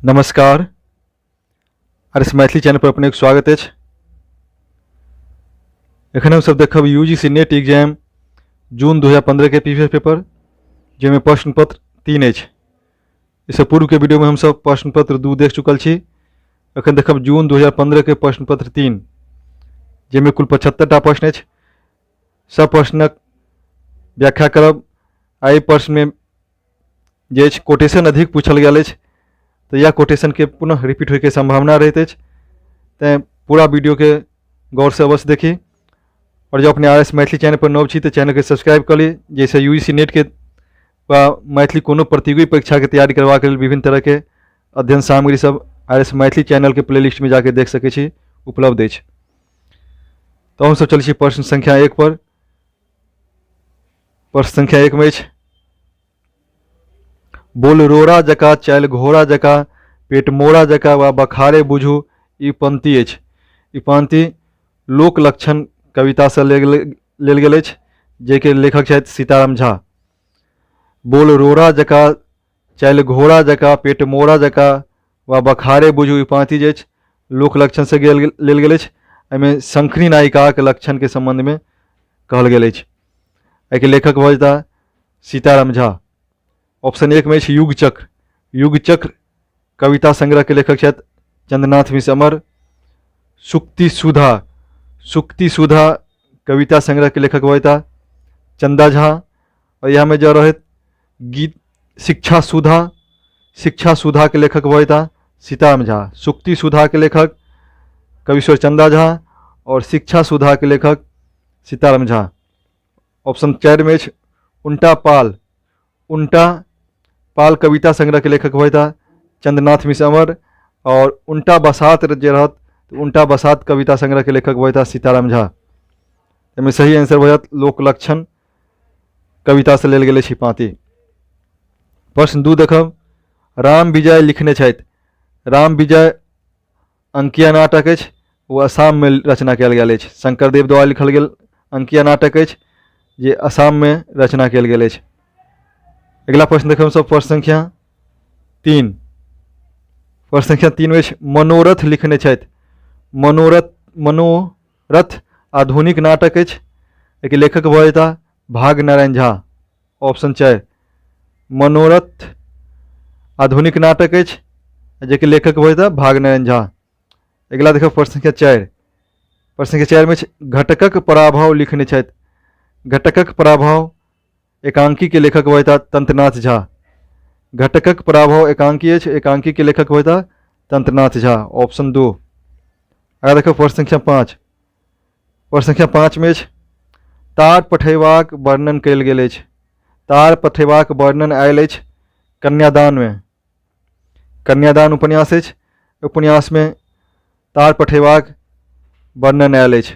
नमस्कार, R S Maithili channel पर अपनेक स्वागत अछि। एखन हमसब देखब U G C NET exam जून 2015 के प्रीवियस पेपर, जाहिमे प्रश्न पत्र 3 अछि। एहिसँ पूर्वके वीडियोमे हमसब प्रश्न पत्र 2 देख चुकल छी। एखन देखब जून 2015 के प्रश्न पत्र 3, जाहिमे कुल 75 टा प्रश्न अछि। सब प्रश्नक व्याख्या करब। एहि प्रश्नमे जे अछि कोटेशन अधिक पूछल गेल अछि, तऽ इएह कोटेशनके पुनः रिपीट होइके सम्भावना रहैत अछि, तैँ पूरा वीडियोके गौरसँ अवश्य देखी। आओर जँ अपने आर एस मैथिली चैनल पर नव छी तऽ चैनलके सब्सक्राइब कऽ ली, जाहिसँ यू जी सी नेटके वा मैथिली कोनो प्रतियोगी परीक्षाके तैयारी करबाक लेल विभिन्न तरहके अध्ययन सामग्री सब आर एस मैथिली चैनलके प्लेलिस्टमे जाके देख सकै छी, उपलब्ध अछि। तऽ हमसब चलै छी प्रश्न संख्या 1 पर। प्रश्न संख्या 1 में अछि, बोल रोड़ा जकाँ चालि घोड़ा जकाँ पेट मोड़ा जकाँ वा बखारे बुझू, ई पंक्ति अछि। ई पंक्ति लोक लक्षण कवितासँ लेल गेल अछि, जाहिके लेखक छथि सीताराम झा। बोल रोड़ा जकाँ चालि घोड़ा जकाँ पेट मोड़ा जकाँ वा बखारे बुझू, ई पाँति जे अछि लोक लक्षणसँ लेल गेल अछि। एहिमे शंखनी नायिकाक लक्षणके सम्बन्धमे कहल गेल अछि। एहिके लेखक भऽ जेताह सीताराम झा। ऑप्शन 1 मे अछि युगचक्र। युगचक्र कविता संग्रहके लेखक छथि चंद्रनाथ मिश्र अमर। सुक्ति सुधा, सुक्ति सुधा कविता संग्रहके लेखक भऽ जेताह चंदा झा। और इएहमे जँ रहैत गीत शिक्षा सुधा, शिक्षा सुधा के लेखक भऽ जेताह सीताराम झा। सुक्ति सुधा के लेखक कविश्वर चंदा झा और शिक्षा सुधा के लेखक सीताराम झा। ऑप्शन 4 में अछि उनटा पाल। उनटा पाल कविता संग्रह के लेखक भऽ जेताह चंद्रनाथ मिश्र अमर। और उनटा बसात जे रहत तऽ उनटा बसात कविता संग्रह के लेखक भऽ जेताह सीताराम झा। एहिमे सही आंसर भऽ जायत लोक लक्षण कवितासँ लेल गेल अछि पाँति। प्रश्न 2 देखब, राम विजय लिखने छथि। राम विजय अंकिया नाटक अछि, ओ आसाममे रचना कयल गेल अछि। शंकरदेव द्वारा लिखल गेल अंकिया नाटक अछि जे आसाममे रचना कयल गेल अछि। अगिला प्रश्न देखब सब प्रश्न संख्या 3। प्रश्न संख्या 3 अछि मनोरथ लिखने छथि। मनोरथ आधुनिक नाटक अछि, एहिके लेखक भऽ जेताह भाग्य नारायण झा। ऑप्शन 4 मनोरथ आधुनिक नाटक अछि, जाहिके लेखक भऽ जेताह भाग्य नारायण झा। अगिला देखब प्रश्न संख्या 4। प्रश्न संख्या 4 मे घटकक पराभव लिखने छथि। घटकक पराभव एकांकी के लेखक भऽ जेताह तंत्रनाथ झा। घटकक पराभव एकांकी अछि, एकांकी के लेखक भऽ जेताह तंत्रनाथ झा। ऑप्शन 2। अगिला देखब प्रश्न संख्या 5। प्रश्न संख्या 5 मे अछि तार पठेबाक वर्णन कयल गेल अछि। तार पठेबाक वर्णन आयल अछि कन्यादानमे। कन्यादान उपन्यास अछि, उपन्यासमे तार पठेबाक वर्णन आयल अछि।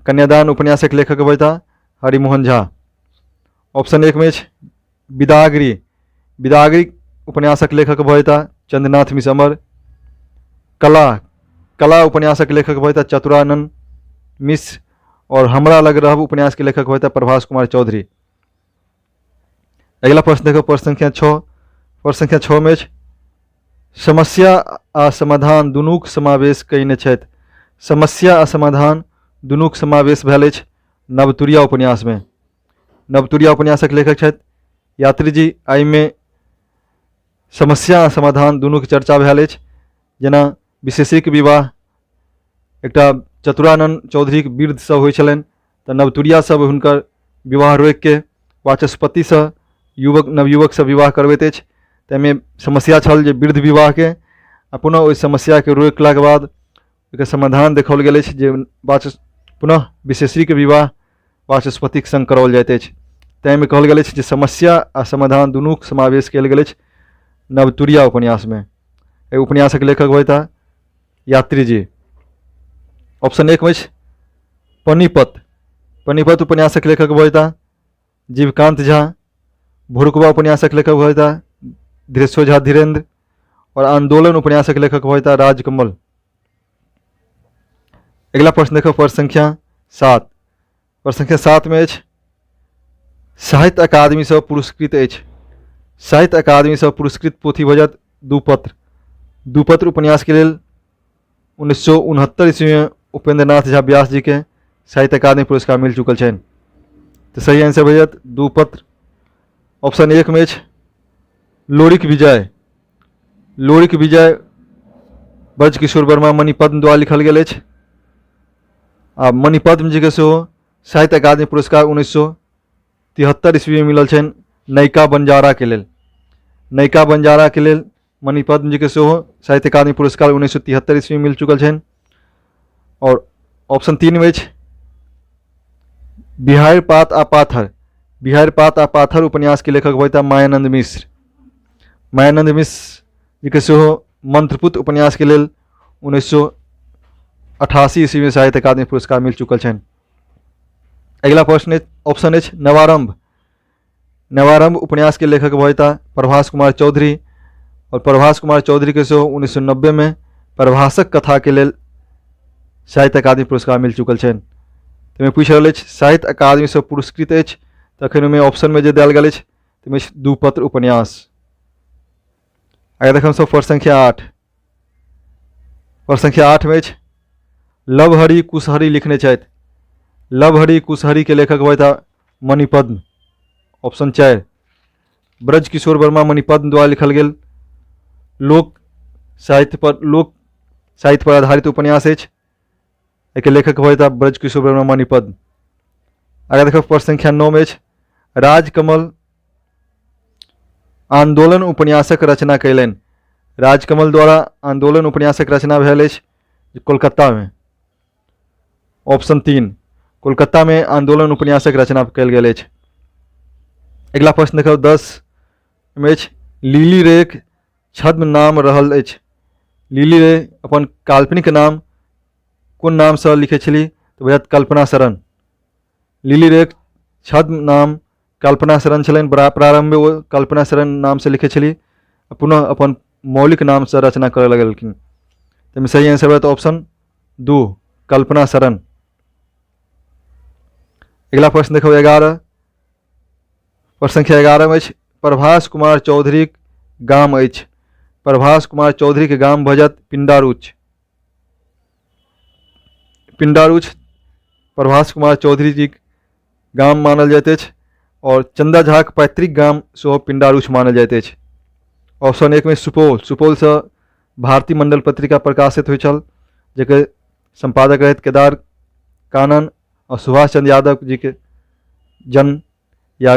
कन्यादान उपन्यासक लेखक भऽ हरिमोहन झा। ऑप्शन 1 मे अछि विदागरी। विदागरी उपन्यासक लेखक भऽ जेताह चंद्रनाथ मिश्र अमर। कला, कला उपन्यासक लेखक भऽ जेताह चतुरानंद मिश्र। और हमरा लग रहब उपन्यास के लेखक भऽ जेताह प्रभास कुमार चौधरी। अगिला प्रश्न देखो प्रश्न संख्या 6। प्रश्न संख्या 6 में अछि समस्या आ समाधान दुनूक समावेश कयने छथि। समस्या आ समाधान दुनूक समावेश भेल अछि नवतुरिया उपन्यासमे। नवतुरिया उपन्यासक लेखक छथि यात्रीजी। एहिमे समस्या आ समाधान दुनूके चर्चा भेल अछि। जेना विशेषिक विवाह एकटा चतुरानंद चौधरीके वृद्ध सब होइ छलनि तऽ नवतुरिया सब हुनकर विवाह रोकिके वाचस्पतिसँ युवक नवयुवकसँ विवाह करबैत अछि। ताहिमे समस्या छल जे वृद्ध विवाहके, आ पुनः ओहि समस्याके रोकलाके बाद ओहिके समाधान देखाओल गेल अछि जे पुनः विशेषरीके विवाह वाचस्पतिक सङ्ग कराओल जाइत अछि। ताहिमे कहल गेल अछि जे समस्या आ समाधान दुनूके समावेश कयल गेल अछि नवतुरिया उपन्यासमे। एहि उपन्यासक लेखक होइता यात्रीजी। ऑप्शन 1 मे अछि पनिपत। पनिपत उपन्यासक लेखक भऽ जेताह जीवकांत झा। भुरुकबा उपन्यासक लेखक भऽ जेताह धीरेश्वर झा धीरेन्द्र। और आंदोलन उपन्यासक लेखक भऽ जेताह राजकमल। अगिला प्रश्न देखो प्रश्न संख्या 7। प्रश्न संख्या 7 में अछि साहित्य अकादमीसँ पुरस्कृत अछि। साहित्य अकादमीसँ पुरस्कृत पोथी भऽ जायत दू पत्र। दूपत्र उपन्यासके लेल 1969 ईस्वीमे उपेन्द्र नाथ झा व्यास जीके साहित्य अकादमी पुरस्कार मिल चुकल छनि। तऽ सही आंसर भऽ जायत दूपत्र। ऑप्शन 1 मे अछि लोरिक विजय। लोरिक विजय ब्रजकिशोर वर्मा मणिपद्म द्वारा लिखल गेल अछि आ मणिपद्म जीके सेहो साहित्य अकादमी पुरस्कार 1973 ईस्वीमे मिलल छनि नयिका बंजाराके लेल। नयिका बंजाराके लेल मणिपद्म जीके सेहो साहित्य अकादमी पुरस्कार 1973 ईस्वीमे मिल चुकल छनि। आओर ऑप्शन 3 मे अछि बिहार पात आ पाथर। बिहार पात आ पाथर उपन्यासके लेखक होता मायानंद मिश्र। मायानंद मिश्र जीके सेहो मंत्रपुत उपन्यासके लेल 1988 ईस्वीमे साहित्य अकादमी पुरस्कार मिल चुकल छनि। अगिला प्रश्न ऑप्शन अछि नवारंभ। नवारंभ उपन्यासके लेखक भऽ प्रभास कुमार चौधरी और प्रभास कुमार चौधरी के सेहो 1990 में प्रभासक कथाके लेल साहित्य अकादमी पुरस्कार मिल चुकल छनि। ताहिमे पूछि रहल अछि साहित्य अकादमीसँ पुरस्कृत अछि, तखन ओहिमे ऑप्शनमे जे देल गेल अछि ताहिमे दू पत्र उपन्यास। आगे देखब सब प्रश्न संख्या 8। प्रश्न संख्या 8 में अछि लवहरि कुशहरि लिखने छथि। लवहरि कुशहरि के लेखक होता मणिपद्म। ऑप्शन 4 ब्रजकिशोर वर्मा मणिपद्म द्वारा लिखल गेल लोक साहित्य पर लोक साहित्य पर आधारित उपन्यास अछि। एहिके लेखक होता ब्रजकिशोर वर्मा मणिपद्म। आगे देखब प्रश्न संख्या 9 में अछि राजकमल आंदोलन उपन्यासक रचना कयलनि। राजकमल द्वारा आंदोलन उपन्यासक रचना भेल अछि कोलकातामे। ऑप्शन 3 कोलकातामे आंदोलन उपन्यासक रचना कयल गेल अछि। अगिला प्रश्न देखब 10 मे अछि लिली रेक छद्म नाम रहल अछि। लिली रे अपन काल्पनिक नाम कोन नामसँ लिखै छली तऽ बुझायत कल्पना शरण। लिली रेक छद्म नाम कल्पना शरण छलनि। प्रारंभमे ओ कल्पना शरण नामसँ लिखै छली, पुनः अपन मौलिक नामसँ रचना करय लगलखिन। ताहिमे सही आंसर होयत ऑप्शन 2 कल्पना शरण। अगिला प्रश्न देखब 11। प्रश्न संख्या 11 मे अछि प्रभास कुमार चौधरीक गाम अछि। प्रभास कुमार चौधरीके गाम भऽ जायत पिंडारूच। पिंडारूच प्रभास कुमार चौधरी जीक गाम मानल जाइत अछि और चंदा झाक पैतृक गाम सेहो पिंडारूच मानल जाइत अछि। ऑप्शन 1 मे सुपौल। सुपौलसँ भारती मंडल पत्रिका प्रकाशित होइत छल, जकर सम्पादक रहथि केदार कानन और सुभाष चंद्र यादव जीके जन्म या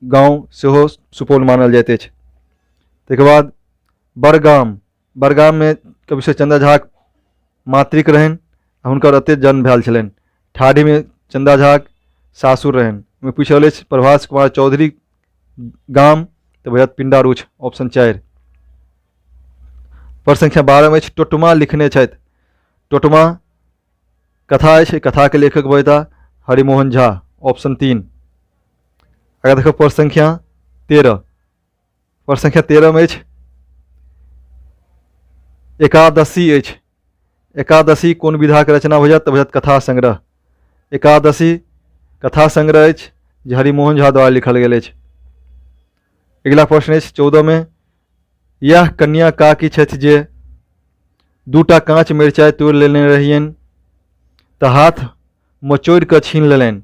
गाँव सेहो सुपौल मानल जाइत अछि। ताहिके बाद बड़गाम। बड़गाममे कविश्वर चंदा झाक मातृक रहनि आ हुनकर ओतहि जन्म भेल छलनि। ठाढ़ीमे चंदा झाक सासुर रहनि। ओहिमे पूछल अछि प्रभास कुमार चौधरी गाम तऽ भऽ जायत पिंडारूछ। ऑप्शन 4। प्रश्न संख्या 12 मे अछि टोटमा लिखने छथि। टोटमा कथा अछि, कथाके लेखक भऽ जेताह हरिमोहन झा। ऑप्शन 3। अगर देखब प्रश्न संख्या 13। प्रश्न संख्या 13 मे अछि एकादशी अछि। एकादशी कोन विधाके रचना भऽ जायत तऽ भऽ जायत कथा संग्रह। एकादशी कथा संग्रह अछि जे हरिमोहन झा द्वारा लिखल गेल अछि। अगिला प्रश्न अछि 14 मे यह कन्या काकी छथि जे दूटा काँच मिरचाइ तोड़ि लेने रहियनि तऽ हाथ मचोड़ि कऽ छीन लेलनि।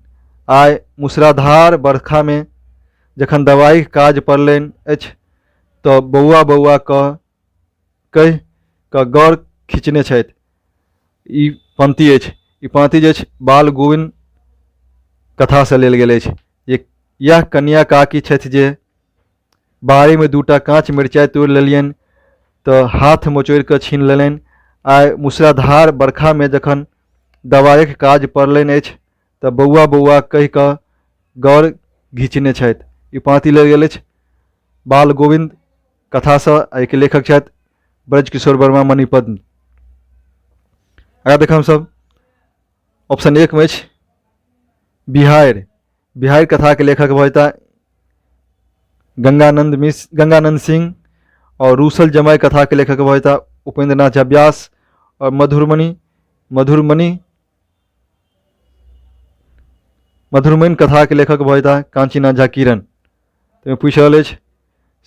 आइ मुसराधार बरखामे जखन दवाइक काज पड़लनि अछि तऽ बौआ बौआ कऽ कहि कऽ गड़ खिचने छथि। ई पंक्ति अछि। ई पाँति जे अछि बाल गोविन्द कथासँ लेल गेल अछि जे इएह कन्या काकी छथि जे बाड़ीमे दूटा काँच मिरचाइ तोड़ि लेलियनि तऽ हाथ मचोड़ि कऽ छीन लेलनि। आइ मुसराधार बरखामे जखन दवाइक काज पड़लनि अछि तऽ बौआ बौआ कहि कऽ गड़ घिचने छथि। ई पाँति लेल गेल अछि बाल गोविन्द कथासँ। एहिके लेखक छथि ब्रजकिशोर वर्मा मणिपद्म। आगाँ देखब हमसभ ऑप्शन 1 मे अछि बिहार। बिहार कथाके लेखक भऽ जेताह गंगानंद मिश्र गंगानंद सिंह और रूसल जमाई कथाके लेखक भऽ जेताह उपेंद्र नाथ झा व्यास और मधुरमणि मधुरमणि मधुरमणि कथाके लेखक भऽ जेताह काञ्चीनाथ झा किरण। ताहिमे पूछि रहल अछि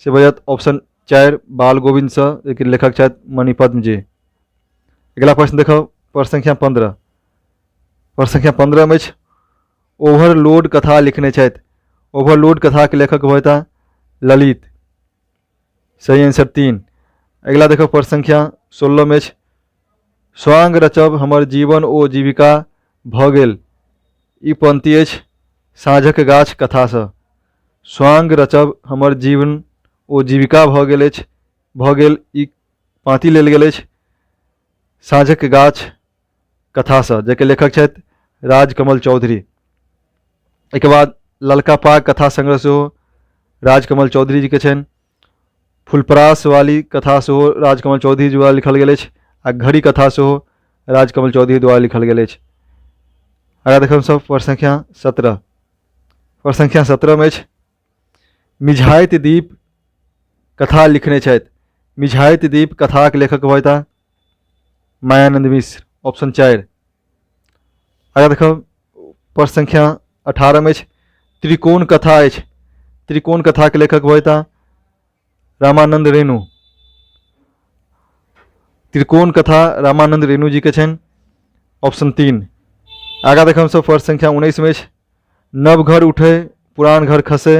से भऽ जायत ऑप्शन 4 बाल गोविन्दसँ, जेकि लेखक छथि मणिपद्म जी। अगिला प्रश्न देखब प्रश्न संख्या 15। प्रश्न संख्या 15 मे अछि ओवरलोड कथा लिखने छथि। ओवरलोड कथाके लेखक होता ललित। सही आंसर 3। अगिला देखब प्रश्न संख्या 16 मे अछि स्वांग रचब हमर जीवन ओ जीविका भऽ गेल। ई पंक्ति अछि साँझक गाछ कथासँ। स्वांग रचब हमर जीवन ओ जीविका भऽ गेल अछि भऽ गेल, ई पाँति लेल गेल अछि साँझक गाछ कथासँ, जाहिके लेखक छथि राजकमल चौधरी। एहिके बाद ललका पाग कथा संग्रह सेहो राजकमल चौधरी जीके छनि। फुलपरास वाली कथा सेहो राजकमल चौधरी द्वारा लिखल गेल अछि आ घड़ी कथा सेहो राजकमल चौधरी द्वारा लिखल गेल अछि। आगाँ देखब सब प्रश्न संख्या 17। प्रश्न संख्या 17 मे अछि मिझाइत दीप कथा लिखने छथि। मिझाइत दीप कथाक लेखक होयता मायानंद मिश्र, ऑप्शन 4। आगाँ देखब प्रश्न संख्या 18 मे अछि त्रिकोण कथा अछि। त्रिकोण कथाक लेखक होयता रामानंद रेणु। त्रिकोण कथा रामानंद रेणु जी के छनि, ऑप्शन 3। आगाँ देखब सब प्रश्न संख्या 19 मे अछि नव घर उठे पुरान घर खसे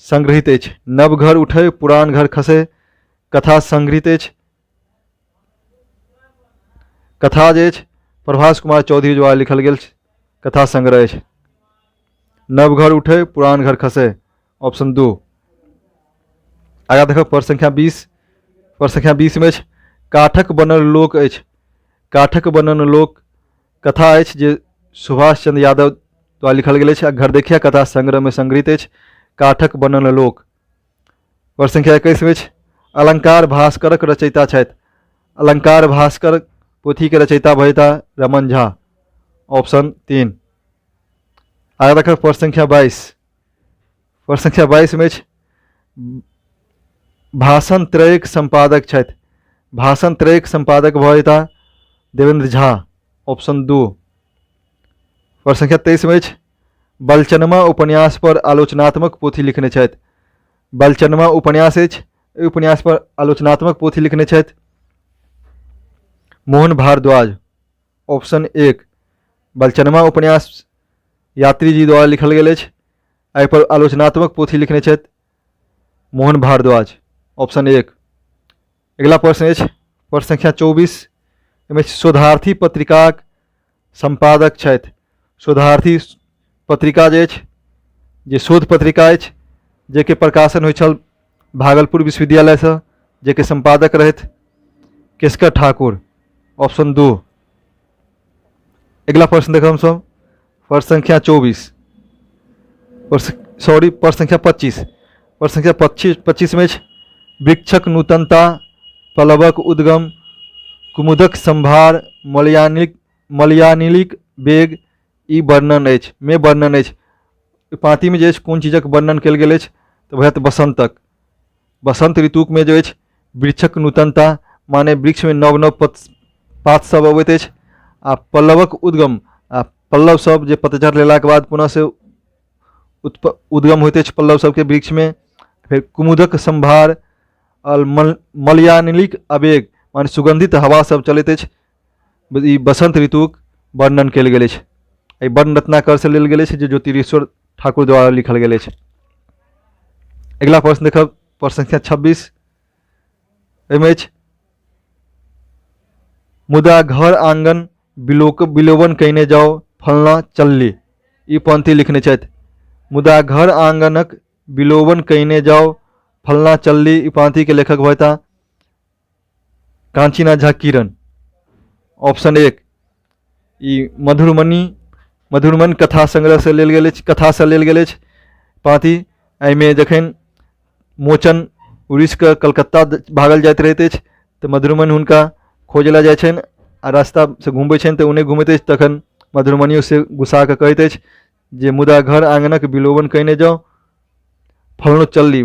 संग्रहित अछि। नव घर उठे पुरान घर खसे कथा संग्रहित अछि। कथा जे अछि प्रभास कुमार चौधरी द्वारा लिखल गेल कथा संग्रह अछि। नव घर उठे पुरान घर खसे, ऑप्शन 2। आगाँ देखब प्रश्न संख्या 20। प्रश्न संख्या 20 मे अछि काठक बनल लोक अछि। काठक बनल लोक कथा अछि जे सुभाष चंद्र यादव द्वारा लिखल गेल अछि आ घरदेखिया कथा संग्रहमे संग्रहित अछि काठक बनल लोक। प्रश्न संख्या 21 मे अछि अलंकार भास्करक रचयिता छथि। अलंकार भास्कर पोथीके रचयिता भयता रमन झा, ऑप्शन 3। आगाँ देखब प्रश्न संख्या 22। प्रश्न संख्या 22 मे अछि भाषण त्रयक सम्पादक छथि। भाषण त्रयक सम्पादक भऽ जेता देवेंद्र झा, ऑप्शन 2। प्रश्न संख्या 23 मे अछि बलचनमा उपन्यास पर आलोचनात्मक पोथी लिखने छथि। बलचनमा उपन्यास अछि, एहि उपन्यास पर आलोचनात्मक पोथी लिखने छथि मोहन भारद्वाज, ऑप्शन 1। बलचनमा उपन्यास यात्री जी द्वारा लिखल गेल अछि, एहि पर आलोचनात्मक पोथी लिखने छथि मोहन भारद्वाज, ऑप्शन 1। अगिला प्रश्न अछि प्रश्न संख्या 24। एहिमे शोधार्थी पत्रिकाक सम्पादक छथि। शोधार्थी पत्रिका जे अछि, जे शोध पत्रिका अछि, जाहिके प्रकाशन होइ छल भागलपुर विश्वविद्यालयसँ, जाहिके सम्पादक रहथि केशकर ठाकुर, ऑप्शन 2। अगिला प्रश्न देखब हमसभ प्रश्न संख्या 24, सॉरी प्रश्न संख्या 25। प्रश्न संख्या 25 मे अछि वृक्षक नूतनता, पल्लवक उद्गम, कुमुदक संभार, मलयानिलिक वेग, ई वर्णन अछि मे वर्णन अछि। पाँतिमे जे अछि कोन चीजक वर्णन कयल गेल अछि तऽ भऽ जायत बसन्तक। बसन्त ऋतुमे जे अछि वृक्षक नूतनता, माने वृक्षमे नव नव पात सब अबैत अछि आ पल्लवक उद्गम, आ पल्लव सब जे पतझड़ लेलाके बाद पुनः से उद्गम होइत अछि पल्लव सबके वृक्षमे। फेर कुमुदक संभार, मलयानिलिक आवेग, माने सुगन्धित हवा सब चलैत अछि। ई बसन्त ऋतुक वर्णन कयल गेल अछि। एहि वर्ण रत्नाकरसँ लेल गेल अछि जे ज्योतिरीश्वर ठाकुर द्वारा लिखल गेल अछि। अगिला प्रश्न देखब प्रश्न संख्या 26। एहिमे अछि मुदा घर आंगन बिलोबन कयने जाउ फलना चलली, ई पंक्ति लिखने छथि। मुदा घर आंगनक बिलोबन कयने जाउ फलना चलली, ई पाँतिके लेखक भयता कांचीनाथ झा किरण, ऑप्शन 1। ई मधुरमणि कथा संग्रहसँ लेल गेल अछि, कथासँ लेल गेल अछि पाँति। एहिमे जखन मोचन उड़ीसके कलकत्ता भागल जाइत रहैत अछि तऽ मधुरमणि हुनका खोजऽ लए जाइ छनि आ रास्तासँ घुमबै छनि तऽ ओ नहि घुमैत अछि। तखन मधुरमणियो से गुस्सा कऽ कहैत अछि जे मुदा घर आङ्गनक बिलोबन कयने जाउ फलनो चलली।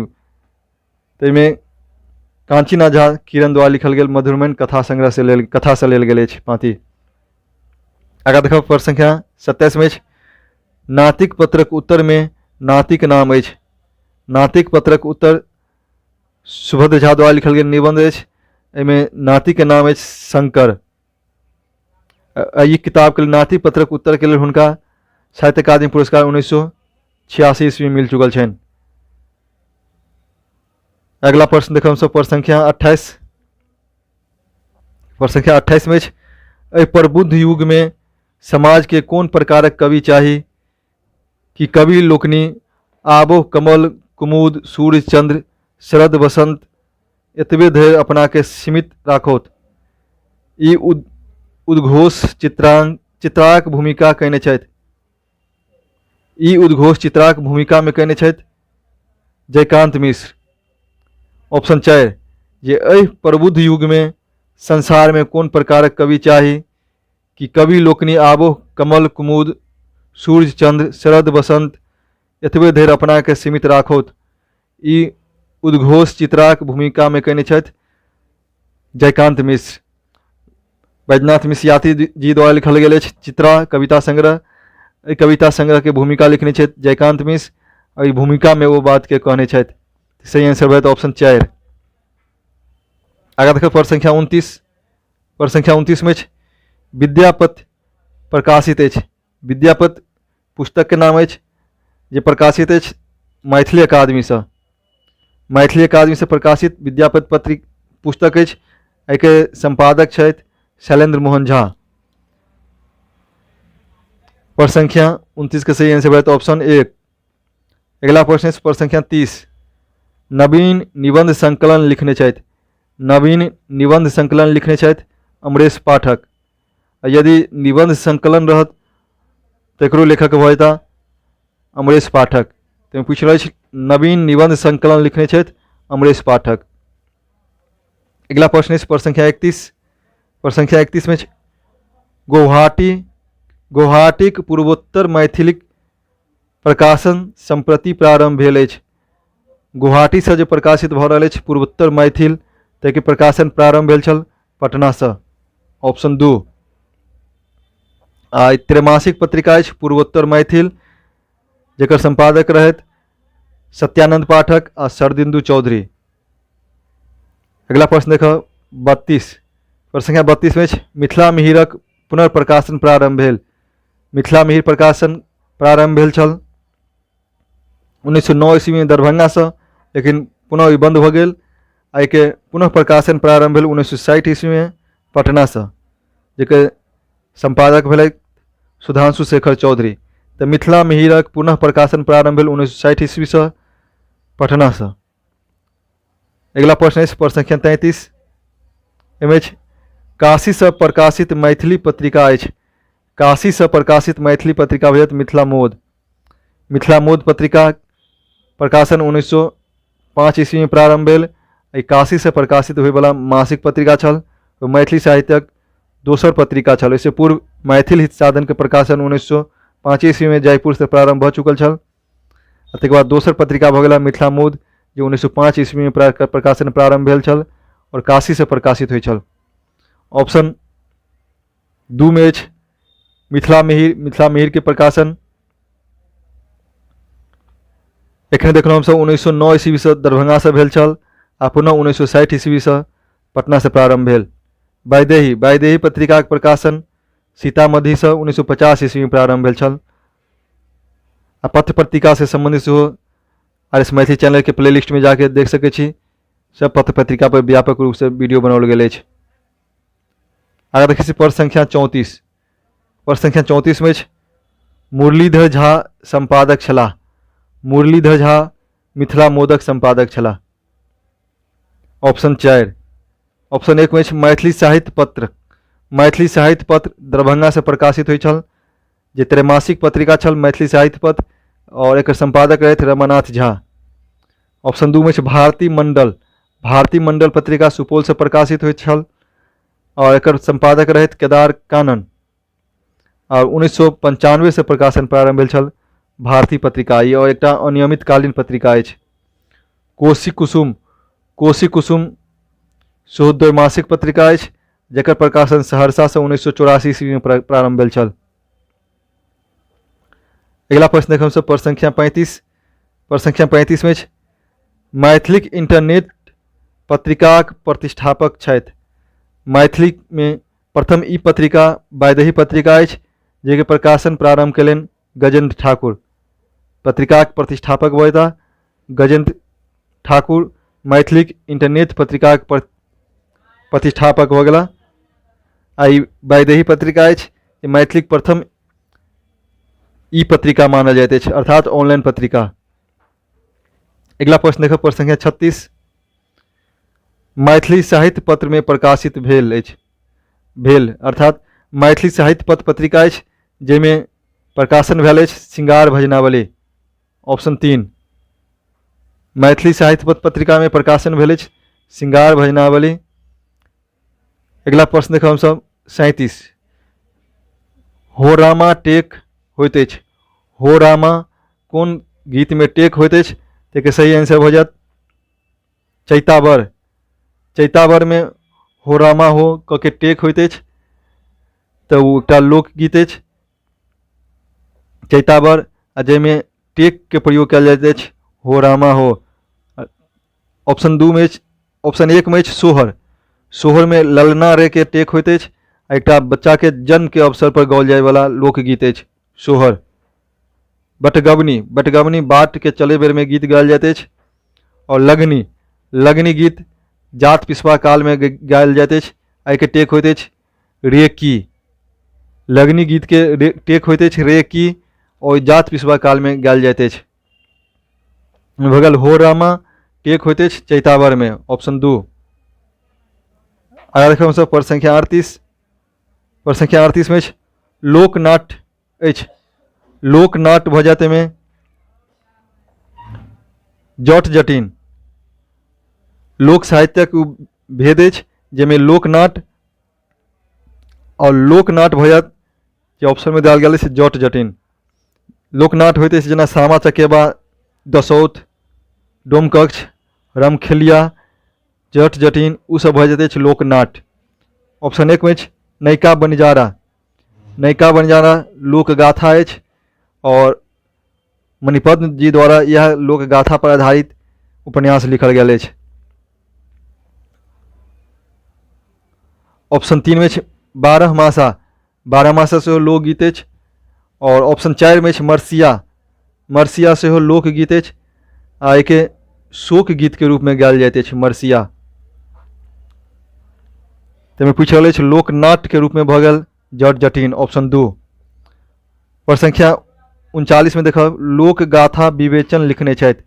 ताहिमे काञ्चीनाथ झा किरण द्वारा लिखल गेल मधुरमनि कथा संग्रहसँ लेल कथासँ लेल गेल अछि पाँति। आगाँ देखब प्रश्न संख्या 27 मे अछि नातिक पत्रक उत्तरमे नातिक नाम अछि। नातिक पत्रक उत्तर सुभद्र झा द्वारा लिखल गेल निबंध अछि। एहिमे नातिके नाम अछि शंकर। एहि किताबके लेल नाति पत्रक उत्तरके लेल हुनका साहित्य अकादमी पुरस्कार 1986 ईस्वी मिल चुकल छनि। अगला प्रश्न देखब हमसभ प्रश्न संख्या 28। प्रश्न संख्या 28 में अछि, एहि प्रबुद्ध युग में समाज के कोन प्रकारक कवि चाही कि कवि लोकनि आबो कमल कुमुद सूर्य चंद्र शरद वसंत एतबे धरि अपनाके सीमित राखोत। ई उद्घोष चित्राक भूमिका कयने छथि। ई उद्घोष चित्राक भूमिकामे कयने छथि जयकान्त मिश्र। ऑप्शन 4 जे एहि प्रबुद्ध युगमे संसारमे कोन प्रकारक कवि चाही कि कवि लोकनि आबो कमल कुमुद सूर्य चंद्र शरद वसंत एतबे धरि अपनाके सीमित राखोत। ई उद्घोष चित्राक भूमिकामे कयने छथि जयकान्त मिश्र। बैद्यनाथ मिश्र यात्री जी द्वारा लिखल गेल अछि चित्रा कविता संग्रह। एहि कविता संग्रहके भूमिका लिखने छथि जयकान्त मिश्र। एहि भूमिकामे ओ बातके कहने छथि। सही आंसर भऽ जायत ऑप्शन 4। आगाँ देखब प्रश्न संख्या 29। प्रश्न संख्या 29 में अछि विद्यापति प्रकाशित अछि। विद्यापति पुस्तकके नाम अछि जे प्रकाशित अछि मैथिली अकादमीसँ। मैथिली अकादमीसँ प्रकाशित विद्यापति पत्रिक पुस्तक अछि। एहिके सम्पादक छथि शैलेन्द्र मोहन झा। प्रश्न संख्या 29 के सही आंसर भऽ जायत ऑप्शन 1। अगिला प्रश्न अछि प्रश्न संख्या 30। नवीन निबंध संकलन लिखने छथि। नवीन निबंध संकलन लिखने छथि अमरेश पाठक। आ यदि निबंध संकलन रहत तकरो लेखक भऽ जेता अमरेश पाठक। तऽ पूछि रहल अछि नवीन निबंध संकलन लिखने छथि अमरेश पाठक। अगिला प्रश्न अछि प्रश्न संख्या 31। प्रश्न संख्या 31 में गुवाहाटीक पूर्वोत्तर मैथिलीक प्रकाशन सम्प्रति प्रारम्भ भेल अछि। गुवाहाटीसँ जे प्रकाशित भऽ रहल अछि पूर्वोत्तर मैथिल ताहिके प्रकाशन प्रारम्भ भेल छल पटनासँ। ऑप्शन 2। आ त्रैमासिक पत्रिका अछि पूर्वोत्तर मैथिल जकर सम्पादक रहथि सत्यानंद पाठक आ शरदिंदु चौधरी। अगिला प्रश्न देखब 32। प्रश्न संख्या 32 में अछि मिथिला मिहिरक पुनर्प्रकाशन प्रारम्भ भेल। मिथिला मिहिर प्रकाशन प्रारम्भ भेल छल 1909 ईस्वी में दरभंगासँ, लेकिन पुनः ई बन्द भऽ गेल। एहिके पुनः प्रकाशन प्रारम्भ भेल 1960 ईस्वी में पटनासँ, जकर सम्पादक भेलै सुधांशु शेखर चौधरी। तऽ मिथिला मिहिरक पुनः प्रकाशन प्रारम्भ भेल 1960 ईस्वीसँ पटनासँ। अगिला प्रश्न अछि प्रश्न संख्या 33। एहिमे अछि काशीसँ प्रकाशित मैथिली पत्रिका अछि। काशीसँ प्रकाशित मैथिली पत्रिका भऽ जायत मिथिला मोद। मिथिला मोद पत्रिका प्रकाशन 1905 ईस्वी में प्रारम्भ भेल। एहि काशीसँ प्रकाशित होइवला मासिक पत्रिका छल। मैथिली साहित्यक दोसर पत्रिका छल। एहिसँ पूर्व मैथिल हित साधनके प्रकाशन 1905 ईस्वी में जयपुरसँ प्रारम्भ भऽ चुकल छल। आ तकर बाद दोसर पत्रिका भऽ गेल मिथिला मोद जे 1905 ईस्वी में प्रकाशन प्रारम्भ भेल छल आओर काशीसँ प्रकाशित होइ छल। ऑप्शन 2 में अछि मिथिला मिहिर। मिथिला मिहिर के प्रकाशन एखने देखलहुँ हमसभ 1909 ईस्वीसँ दरभंगासँ भेल छल आ पुनः 1960 ईस्वीसँ पटनासँ प्रारम्भ भेल। वैदेही वैदेही पत्रिकाक प्रकाशन सीतामढ़ीसँ 1950 ईस्वीमे प्रारम्भ भेल छल। आ पत्र पत्रिकासँ सम्बन्धित सेहो आर एस मैथिली चैनलके प्ले लिस्टमे जाके देख सकै छी। सब पत्र पत्रिका पर व्यापक रूपसँ वीडियो बनाओल गेल अछि। आगाँ देखै छी प्रश्न संख्या 34। प्रश्न संख्या 34 में अछि मुरलीधर झा सम्पादक छलाह। मुरलीधर झा मिथिला मोदक सम्पादक छलाह। ऑप्शन 4। ऑप्शन 1 में अछि मैथिली साहित्य पत्र। मैथिली साहित्य पत्र दरभंगासँ प्रकाशित होइ छल जे त्रैमासिक पत्रिका छल मैथिली साहित्य पत्र और एकर सम्पादक रहथि रमानाथ झा। ऑप्शन 2 में अछि भारती मंडल। भारती मंडल पत्रिका सुपौलसँ प्रकाशित होइत छल और एकर सम्पादक रहथि केदार कानन और 1995 से प्रकाशन प्रारंभ भेल छल भारती पत्रिका। ई और एकटा अनियमितकालीन पत्रिका अछि। कोसी कुसुम कोसी कुसुम सेहो द्वैमासिक पत्रिका अछि जकर प्रकाशन सहरसासँ 1984 ईस्वी में प्रारंभ भेल छल। अगिला प्रश्न देखब हमसभ प्रश्न संख्या 35। प्रश्न संख्या 35 में अछि मैथिलीक इंटरनेट पत्रिकाक प्रतिष्ठापक छथि। मैथिलीमे प्रथम ई पत्रिका वैदेही पत्रिका अछि, जाहिके प्रकाशन प्रारम्भ कयलनि गजेन्द्र ठाकुर। पत्रिकाक प्रतिष्ठापक भऽ जेताह गजेन्द्र ठाकुर। मैथिलीक इंटरनेट पत्रिकाक प्रतिष्ठापक भऽ गेलाह। आ ई वैदेही पत्रिका अछि जे मैथिलीक प्रथम ई पत्रिका मानल जाइत अछि, अर्थात ऑनलाइन पत्रिका। अगिला प्रश्न देखब, प्रश्न संख्या 36। मैथिली साहित्य पत्रमे प्रकाशित भेल अछि, भेल अर्थात मैथिली साहित्य पत्र पत्रिका अछि जाहिमे प्रकाशन भेल अछि श्रृंगार भजनावली, ऑप्शन 3। मैथिली साहित्य पत्र पत्रिकामे प्रकाशन भेल अछि श्रृंगार भजनावली। अगिला प्रश्न देखब हमसभ 37। हो रामा टेक होइत अछि। हो रामा कोन गीतमे टेक होइत अछि? ताहिके सही आंसर भऽ जायत चैतावर। चैतावरमे हो रामा हो कऽ के टेक होइत अछि, तऽ ओ एकटा लोकगीत अछि चैतावर, आ जाहिमे टेकके प्रयोग कयल जाइत अछि हो रामा हो। ऑप्शन 2 मे अछि, ऑप्शन 1 मे अछि सोहर। सोहरमे ललना रे के टेक होइत अछि, आ एकटा बच्चाके जन्मके अवसर पर गाओल जायवला लोकगीत अछि सोहर। बटगबनी, बटगबनी बाटके चलै बेरमे गीत गायल जाइत अछि। आओर लगनी, लगनी गीत जात पिसबा कालमे गायल जाइत अछि, एहिके टेक होइत अछि रे की। लगनी गीतके टेक होइत अछि रे की, आओर जात पिसबा कालमे गायल जाइत अछि। भऽ गेल हो रामा टेक होइत अछि चैतावरमे, ऑप्शन 2। आगाँ देखब हमसभ प्रश्न संख्या 38। प्रश्न संख्या 38 मे अछि लोकनाट्य अछि। लोकनाट्य भऽ जायत एहिमे जट जटिन। लोक साहित्यक ओ भेद अछि जाहिमे लोकनाट्य आओर लोकनाट्य भऽ जायत जे ऑप्शनमे देल गेल अछि जट जटिन। लोकनाट्य होइत अछि जेना सामा चकेबा, दसौत, डोमकक्ष, रमखेलिया, जट जटिन, ओसभ भऽ जाइत अछि लोकनाट्य। ऑप्शन 1 मे अछि नैका बनिजारा। नैका बनिजारा लोकगाथा अछि आओर मणिपद्म जी द्वारा इएह लोकगाथा पर आधारित उपन्यास लिखल गेल अछि। ऑप्शन 3 मे अछि बारहमासा। बारहमासा सेहो लोकगीत अछि। आओर ऑप्शन 4 मे अछि मरसिया। मरसिया सेहो लोकगीत अछि आ एहिके शोक गीतके रूपमे गायल जाइत अछि मरसिया। ताहिमे पूछि रहल अछि लोकनाट्यके रूपमे भऽ गेल जट जटिन, ऑप्शन 2। पर संख्या 39 मे देखब लोकगाथा विवेचन लिखने छथि।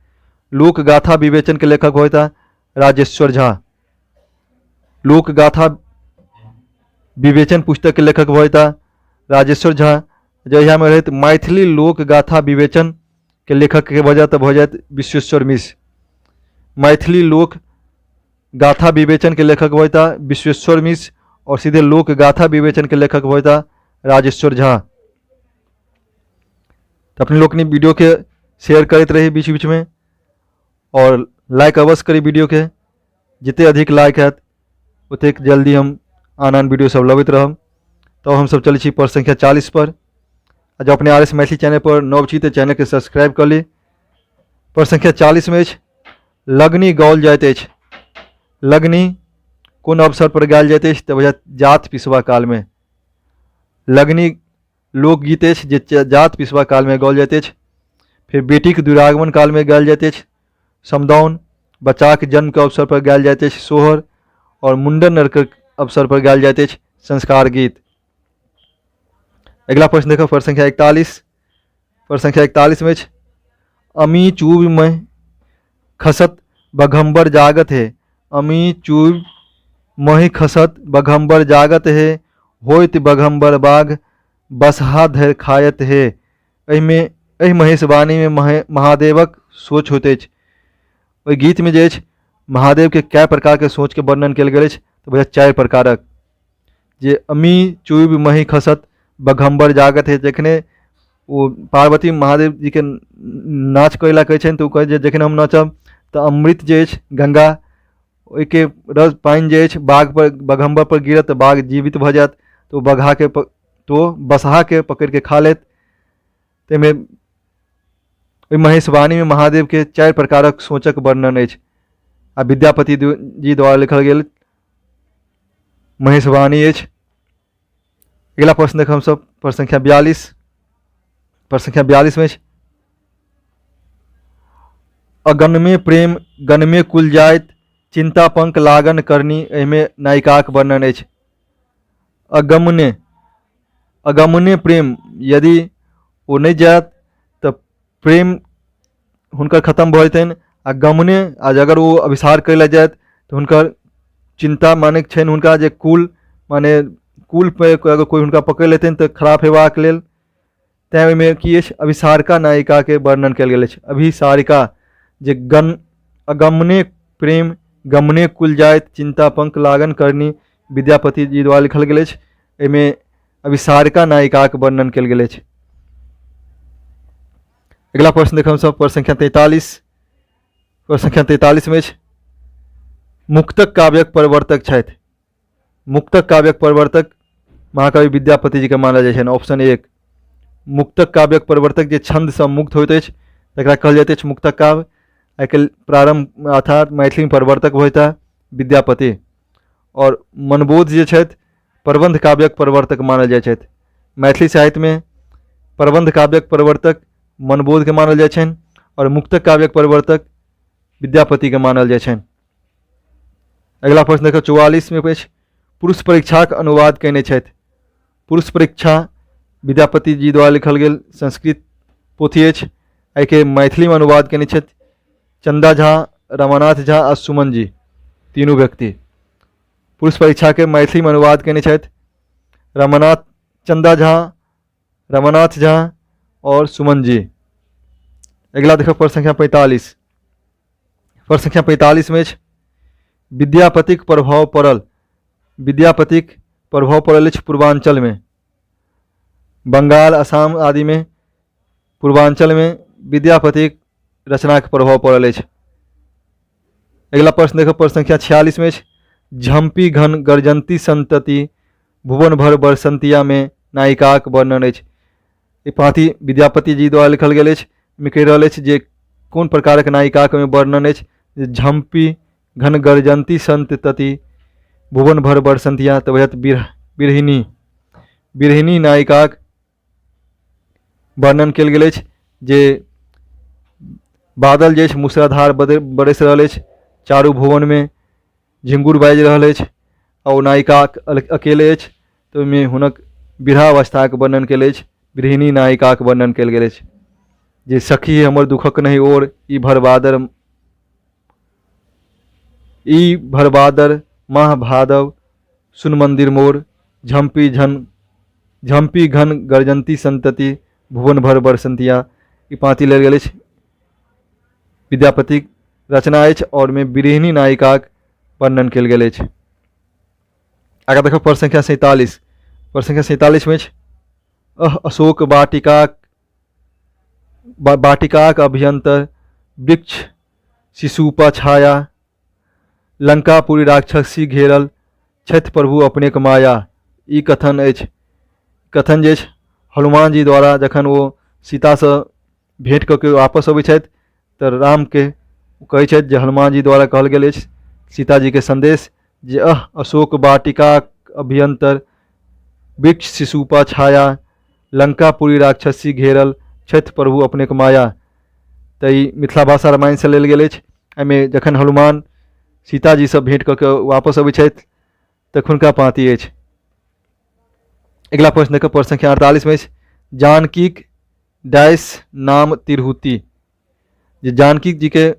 लोकगाथा विवेचन के लेखक होता राजेश्वर झा। लोकगाथा विवेचन पुस्तक के लेखक होता राजेश्वर झा। जहियामे रहैत मैथिली लोकगाथा विवेचन के लेखक के भऽ जायत तऽ भऽ जायत विश्वेश्वर मिश्र। मैथिली लोक गाथा विवेचन के लेखक होता विश्वेश्वर मिश्र और सीधे लोक गाथा विवेचन के लेखक होता राजेश्वर झा। तऽ अपने लोकनि वीडियो के शेयर करैत रही बीच बीच में और लाइक अवश्य करी वीडियो के। जते अधिक लाइक हैत ओतेक जल्दी हम आन आन वीडियो सब लबैत रहब। तब हमसब चलै छी प्रश्न संख्या 40 पर। आ जँ अपने आर एस मैथिली चैनल पर नव छी तऽ चैनल के सब्सक्राइब कऽ ली। प्रश्न संख्या 40 में अछि लगनी गाओल जाइत अछि। लगनी कोन अवसर पर गायल जाइत अछि? तऽ बुझायत जात पिसबा कालमे। लगनी लोकगीत अछि जे जात पिसबा कालमे गाओल जाइत अछि। फेर बेटीके दुरागमन कालमे गायल जाइत अछि समदाउन। बच्चाके जन्मके अवसर पर गायल जाइत अछि सोहर। आओर मुण्डन आरके अवसर पर गायल जाइत अछि संस्कार गीत। अगिला प्रश्न देखब, प्रश्न संख्या 41। प्रश्न संख्या 41 में अछि अमी चूब में खसत बघम्बर जागत है। अमी चूब मही खसत बघम्बर जागत है, होइत बघम्बर बाघ बसहा धरि खायत हे। एहिमे एहि महेशवाणीमे महादेवक सोच होइत अछि। ओहि गीतमे जे अछि महादेवके कए प्रकारके सोचके वर्णन कयल गेल अछि? तऽ बुझायत 4 प्रकारक। जे अमी चूबि मही खसत बघम्बर जागत हे, जखने ओ पार्वती महादेव जीके नाच करै लए कहै छनि तऽ ओ कहै जे जखन हम नाचब तऽ अमृत जे अछि गंगा ओहिके रस पानि जे अछि बाघपर बघम्बरपर गिरत तऽ बाघ जीवित भऽ जायत, तऽ ओ बघाके तऽ ओ बसहाके पकड़िके खा लेत। ताहिमे ओहि महेशवाणीमे महादेवके 4 प्रकारक सोचक वर्णन अछि। आ विद्यापति जी द्वारा लिखल गेल महेशवाणी अछि। अगिला प्रश्न देखब हमसभ प्रश्न संख्या 42। प्रश्न संख्या 42 में अछि, अगणमे प्रेम गणमे कुल जाइत चिंता पंक लागन करनी, एहिमे नायिकाक वर्णन अछि। अगमने, अगमने प्रेम, यदि ओ नहि जायत तऽ प्रेम हुनकर खतम भऽ जेतनि, आ गमने, आ अगर ओ अभिसार करै लए जायत तऽ हुनकर चिन्ता माने छनि हुनका जे कुल माने कुल पे अगर कोइ हुनका पकड़ि लेतनि तऽ खराब हेबाक लेल। तैँ ओहिमे की अछि, अभिसारिका नायिकाके वर्णन कयल गेल अछि। अभिसारिका जे गण अगमने प्रेम गमने कुल जाइत चिन्ता पंक लागन करनी, विद्यापति जी द्वारा लिखल गेल अछि। एहिमे अभिसारिका नायिकाके वर्णन कयल गेल अछि। अगिला प्रश्न देखब हमसभ प्रश्न संख्या 43। प्रश्न संख्या 43 मे अछि, मुक्तक काव्यक प्रवर्तक छथि। मुक्तक काव्यक प्रवर्तक महाकवि विद्यापति जीके मानल जाइ छनि, ऑप्शन 1। मुक्तक काव्यक प्रवर्तक जे छन्दसँ मुक्त होइत अछि तकरा कहल जाइत अछि मुक्तक काव्य। एहिके प्रारम्भ अर्थात मैथिलीमे प्रवर्तक होता विद्यापति। आओर मनबोध जे छथि प्रबन्ध काव्यक प्रवर्तक मानल जाइ छथि। मैथिली साहित्यमे प्रबन्ध काव्यक प्रवर्तक मनबोधके मानल जाइ छनि आओर मुक्तक काव्यक प्रवर्तक विद्यापतिके मानल जाइ छनि। अगिला प्रश्न देखियौ 44 मे अछि, पुरुष परीक्षाक अनुवाद कयने छथि। पुरुष परीक्षा विद्यापति जी द्वारा लिखल गेल संस्कृत पोथी अछि, एहिके मैथिलीमे अनुवाद कयने छथि चंदा झा, रमानाथ झा आ सुमन जी, तीनू व्यक्ति। पुरुष परीक्षाके मैथिलीमे अनुवाद कयने छथि रमानाथ, चंदा झा, रमानाथ झा और सुमन जी। अगिला देखो प्रश्न संख्या 45। प्रश्न संख्या 45 में अछि, विद्यापतिक प्रभाव पड़ल। विद्यापतिक प्रभाव पड़ल अछि पूर्वांचल में, बंगाल, असम आदि में पूर्वांचल में विद्यापतिक रचनाक प्रभाव पड़ल अछि। अगिला प्रश्न देखो प्रश्न संख्या 46 में अछि, झम्पी घन गर्जंती संतति भुवन भर बरसंतिया में नायिकाक वर्णन अछि। ई पाँति विद्यापति जी द्वारा लिखल गेल अछि। एहिमे कहि रहल अछि जे कोन प्रकारक नायिकाक ओहिमे वर्णन अछि, जे झम्पी घन गर्जंती संतति भुवन भर बरसंतिया, तऽ वएह विरहिणी, विरहिणी नायिकाक वर्णन कयल गेल अछि जे बादल जे अछि मूसलाधार बरसि रहल अछि, चारू भुवनमे झिंगुर बाजि रहल अछि आ ओ नायिका अकेले अछि, तऽ ओहिमे हुनक विरहावस्थाके वर्णन कयल अछि, विरहिणी नायिकाके वर्णन कयल गेल अछि जे सखी हमर दुःखक नहि ओर, ई भरबादर, ई भरबादर माह भादव सुन मंदिर मोर, झम्पी झन झम्पी घन गर्जंती संतति भुवन भर बरसंतिया। ई पाँति लेल गेल अछि, विद्यापतिक रचना अछि और मे विरहिणी नायिकाक वर्णन कयल गेल अछि। आगाँ देखब प्रश्न संख्या 47। प्रश्न संख्या 47 मे अछि, अह अशोक वाटिकाक वाटिकाक अभ्यंतर वृक्ष शिशुपा छाया, लंकापुरी राक्षसी घेरल छथि प्रभु अपनेक माया। ई कथन अछि, कथन जे अछि हनुमान जी द्वारा जखन ओ सीतासँ भेँट कऽ के वापस अबै छथि तऽ रामके कहै छथि जे हनुमान जी द्वारा कहल गेल अछि सीताजीके सन्देश जे अह अशोक वाटिकाक अभ्यन्तर वृक्ष शिशुपा छाया, लंकापुरी राक्षसी घेरल छथि प्रभु अपनेक माया। तऽ ई मिथिला भाषा रामायणसँ लेल गेल अछि। एहिमे जखन हनुमान सीताजीसँ भेँट कऽ के वापस अबै छथि तखुनका पाँति अछि। अगिला प्रश्न देखब प्रश्न संख्या 48 मे अछि, जानकीक डैश नाम तिरहुति। जे जानकी जीके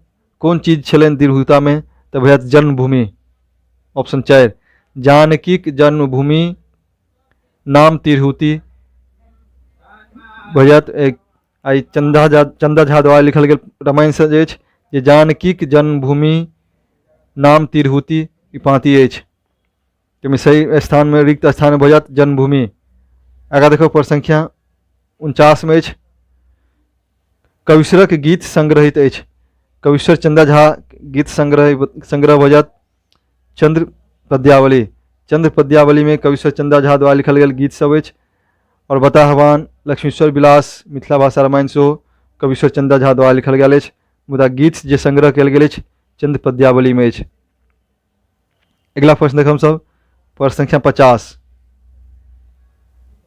कोन चीज छलनि तिरहुतामे, तऽ भैया जन्मभूमि, ऑप्शन 4, जानकीक जन्मभूमि नाम तिरहुति भैया। एक आइ चंदा झा, चंदा झा द्वारा लिखल गेल रामायणसँ जे अछि जे जानकीक जन्मभूमि नाम तिरहुति, ई पाँति अछि। ताहिमे सही स्थानमे रिक्त स्थानमे भऽ जायत जन्मभूमि। आगाँ देखब प्रश्न संख्या 49 मे अछि, कवीश्वरक गीत संग्रहित अछि। कवीश्वर चंदा झा गीत संग्रह, संग्रह भऽ जायत चंद्र पद्यावली। चंद्र पद्यावलीमे कवीश्वर चंदा झा द्वारा लिखल गेल गीत सब अछि। आओर बताहवान, लक्ष्मीश्वर विलास, मिथिला भाषा रामायण सेहो कवीश्वर चंदा झा द्वारा लिखल गेल अछि, मुदा गीत जे संग्रह कयल गेल अछि चंद पद्यावलीमे अछि। अगिला प्रश्न देखब हमसभ प्रश्न संख्या 50।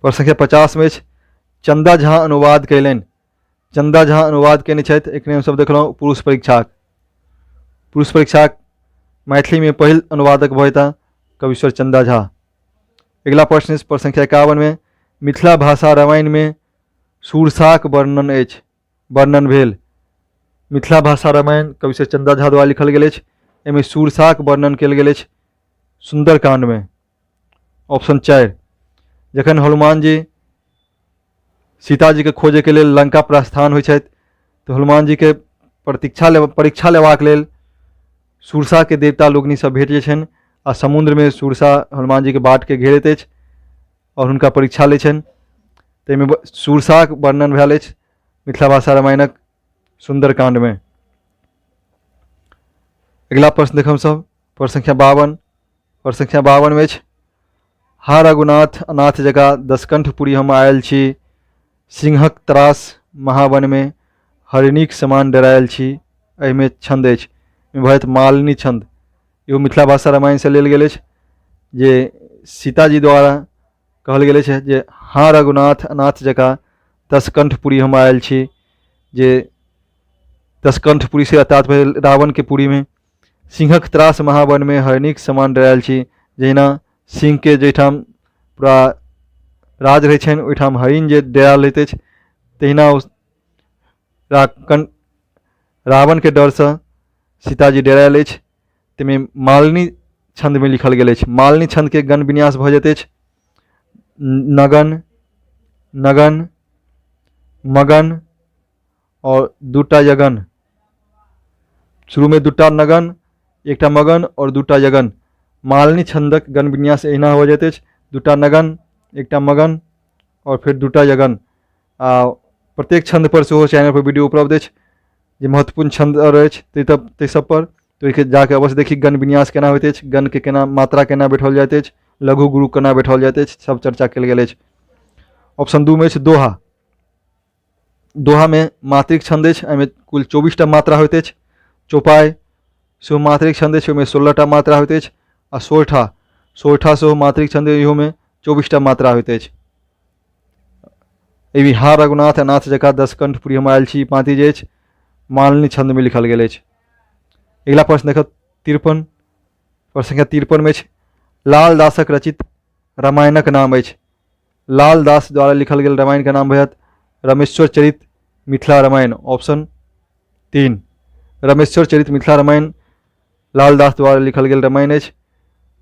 प्रश्न संख्या 50 मे अछि चंदा झा अनुवाद कयलनि। चंदा झा अनुवाद कयने छथि। एखने हमसभ देखलहुँ पुरुष परीक्षाक। पुरुष परीक्षाक मैथिलीमे पहिल अनुवादक भऽ जेताह कवीश्वर चंदा झा। अगिला प्रश्न अछि प्रश्न संख्या 51 मे मिथिला भाषा रामायणमे सुरसाक वर्णन अछि, वर्णन भेल। मिथिला भाषा रामायण कवीश्वर चंदा झा द्वारा लिखल गेल अछि। एहिमे सुरसाक वर्णन कयल गेल अछि सुंदरकांडमे। ऑप्शन 4। जखन हनुमान जी सीताजीके खोजैके लेल लंका प्रस्थान होइ छथि तऽ हनुमान जीके प्रतीक्षा ले परीक्षा लेबाक लेल सुरसाके देवता लोकनि सब भेट जाइ छनि आ समुद्रमे सुरसा हनुमान जीके बाटके घेरैत अछि आओर हुनका परीक्षा लै छनि। ताहिमे सुरसाक वर्णन भेल अछि मिथिला भाषा रामायणक सुन्दरकाण्डमे। अगिला प्रश्न देखब सब प्रश्न संख्या 52। प्रश्न संख्या 52 मे अछि हा रघुनाथ अनाथ जकाँ दशकंठपुरी हम आयल छी, सिंहक त्रास महावनमे हरिणीक समान डरायल छी। एहिमे छन्द अछि भरत मालिनी छन्द। इहो मिथिला भाषा रामायणसँ लेल गेल अछि जे सीताजी द्वारा कहल गेल अछि जे हा रघुनाथ अनाथ जकाँ दशकंठपुरी हम आयल छी, जे दशकंठपुरी से अर्थात भेल रावणके पुरीमे सिंहक त्रास महावनमे हरिणीक समान डरायल छी। जहिना सिंहके जाहिठाम पूरा राज रहै छनि ओहिठाम हरिण जे डरायल रहैत अछि तहिना ओ रावणके डरसँ सीताजी डरायल अछि। ताहिमे मालिनी छन्दमे लिखल गेल अछि। मालिनी छन्दके गण विन्यास भऽ जाइत अछि नगन नगन मगन आओर दूटा यगन। शुरूमे दूटा नगन, एकटा मगन आओर दूटा यगन। मालिनी छन्दक गण विन्यास एहिना हो जाइत अछि, दूटा नगन, एकटा मगन आओर फेर दूटा यगन। आ प्रत्येक छन्दपर सेहो चैनलपर वीडियो उपलब्ध अछि जे महत्वपूर्ण छन्द आओर अछि ताहि सबपर तऽ ओहिके जाकऽ अवश्य देखी गण विन्यास केना होइत अछि, गणके केना मात्रा केना बैठाओल जाइत अछि, लघु गुरु केना बैठाओल जाइत अछि, सब चर्चा कयल गेल अछि। ऑप्शन 2 मे अछि दोहा। दोहामे मात्रिक छन्द अछि, एहिमे कुल 24टा मात्रा होइत अछि। चौपाइ सेहो मात्रिक छन्द अछि, ओहिमे 16टा मात्रा होइत अछि। आ सोरठा, सोरठा सेहो मात्रिक छन्द, इहोमे 24टा मात्रा होइत अछि। एहि हा रघुनाथ अनाथ जकाँ दशकंठपुरी हम आयल छी पाँति जे अछि मालिनी छन्दमे लिखल गेल अछि। अगिला प्रश्न देखब 53। प्रश्न संख्या 53 मे अछि लालदासक रचित रामायणक नाम अछि। लालदास द्वारा लिखल गेल रामायणके नाम भऽ जायत रमेश्वर चरित मिथिला रामायण। ऑप्शन 3 रमेश्वर चरित मिथिला रामायण लालदास द्वारा लिखल गेल रामायण अछि।